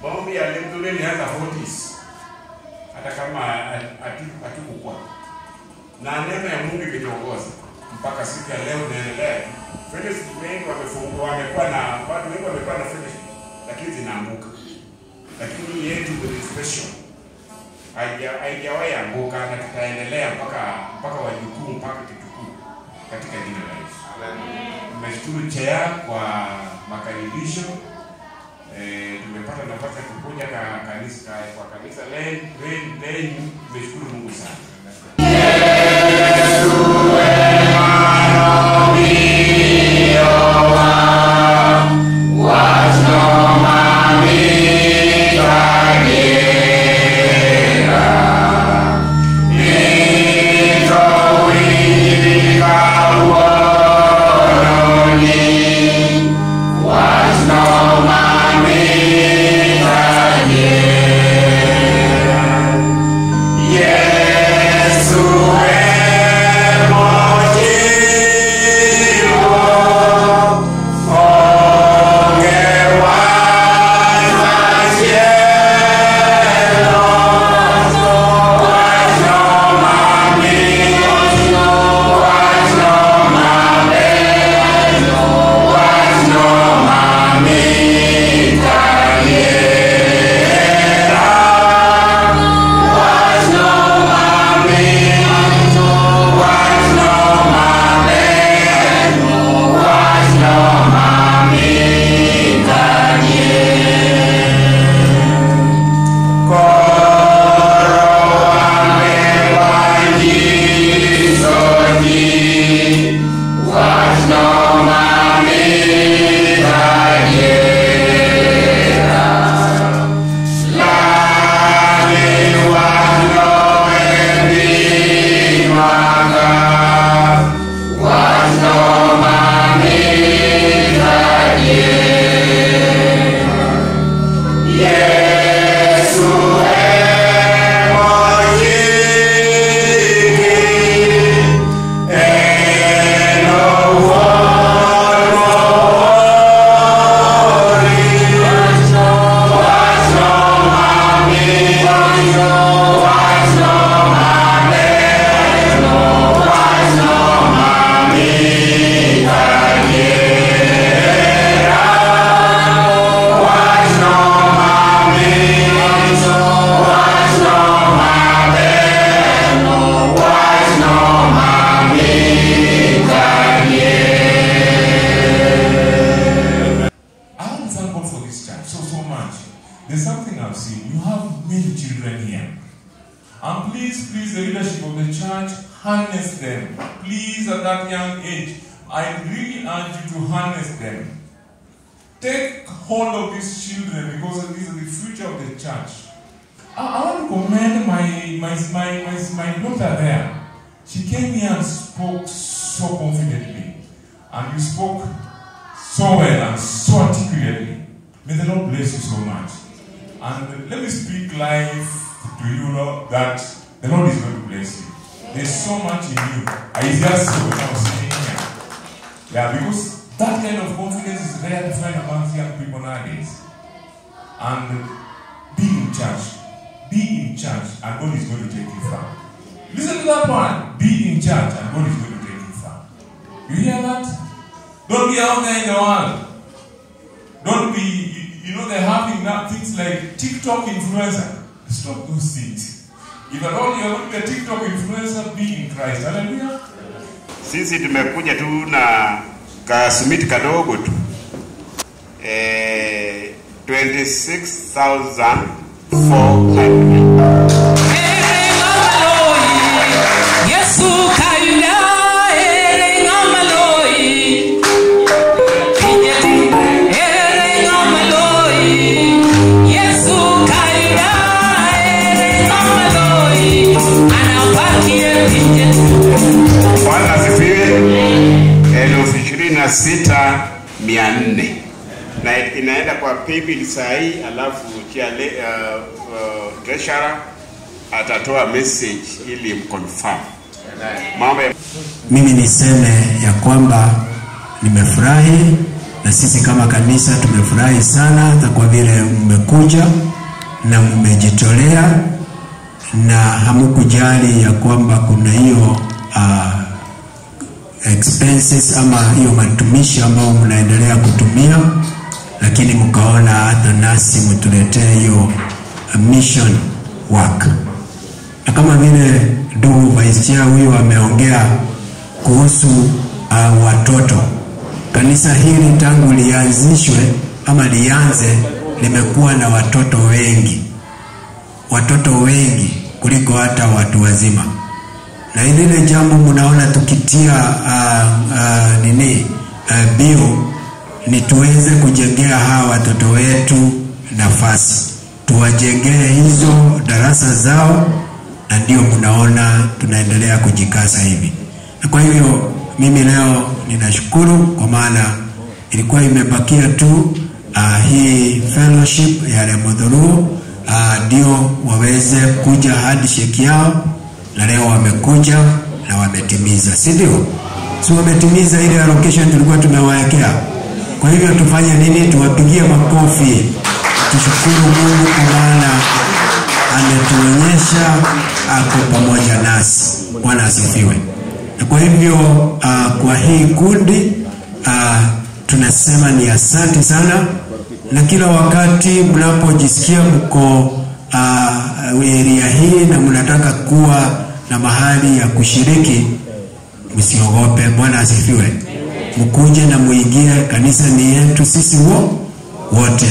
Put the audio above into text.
Maombi ya Lemtule ilianza 40s. Hata kama hatukukua. Na neema ya Mungu imetuongoza mpaka siku ya leo inaendelea. Fellowship wengi wamefungua, wamekuwa na watu wengi wamekuwa na fellowship lakini zinaanguka. Lakini yetu ni special. Haijawahi anguka na tutaendelea mpaka wajukuu mpaka kitukuu katika jina la Yesu. Nimeshukuru chair kwa makaribisho. Tumepata nafasi ya kukuja kanisa kwa kanisa lenu. Nimeshukuru Mungu sana. There's something I've seen. You have many children here. And please, please, the leadership of the church, harness them. Please, at that young age, I really urge you to harness them. Take hold of these children because these are the future of the church. I want to commend my daughter there. She came here and spoke so confidently. And you spoke so well and so articulately. May the Lord bless you so much. And let me speak life to you, Lord, that the Lord is going to bless you. There's so much in you. I just saw when I was sitting here. Yeah, because that kind of confidence is rare to find amongst young people nowadays. And be in church. Be in church, and God is going to take you far. Listen to that one. Be in church, and God is going to take you far. You hear that? Don't be out there in the world. Don't be, you know, they're having now things like TikTok influencer. Stop those things. If at all you're going to be a TikTok influencer, be in Christ. Hallelujah. Sisi tumekuja tu na kasimiti kadogo tu. 26,400. Bwana asifiwe. 26,400 na inaenda kwa paybill saa hii, alafu treasurer atatoa message ili mconfirm. Mambo mimi niseme ya kwamba nimefurahi Na sisi kama kanisa tumefurahi sana hata kwa vile mmekuja na mmejitolea na hamukujali ya kwamba kuna hiyo expenses ama hiyo matumishi ambayo mnaendelea kutumia, lakini mkaona hata nasi mtuletee hiyo mission work. Na kama vile ndugu vice chair huyu ameongea kuhusu watoto, kanisa hili tangu lianzishwe ama lianze limekuwa na watoto wengi, watoto wengi kuliko hata watu wazima. Na ile jambo mnaona tukitia bio ni tuweze kujengea hawa watoto wetu nafasi, tuwajengee hizo darasa zao, na ndio mnaona tunaendelea kujikaza hivi. Na kwa hivyo mimi leo ninashukuru kwa maana ilikuwa imebakia tu hii fellowship ya Lemudhuru ndio waweze kuja hadi sheki yao, na leo wamekuja na wametimiza, si ndio? Si wametimiza ile allocation tulikuwa tumewawekea. Kwa hivyo tufanye nini? Tuwapigie makofi, tushukuru Mungu kwa maana ametuonyesha ako pamoja nasi. Bwana asifiwe. Na kwa hivyo kwa hii kundi tunasema ni asante sana, na kila wakati mnapojisikia mko area hii na mnataka kuwa na mahali ya kushiriki, msiogope. Bwana asifiwe. Mkuje na muingie, kanisa ni yetu sisi wote.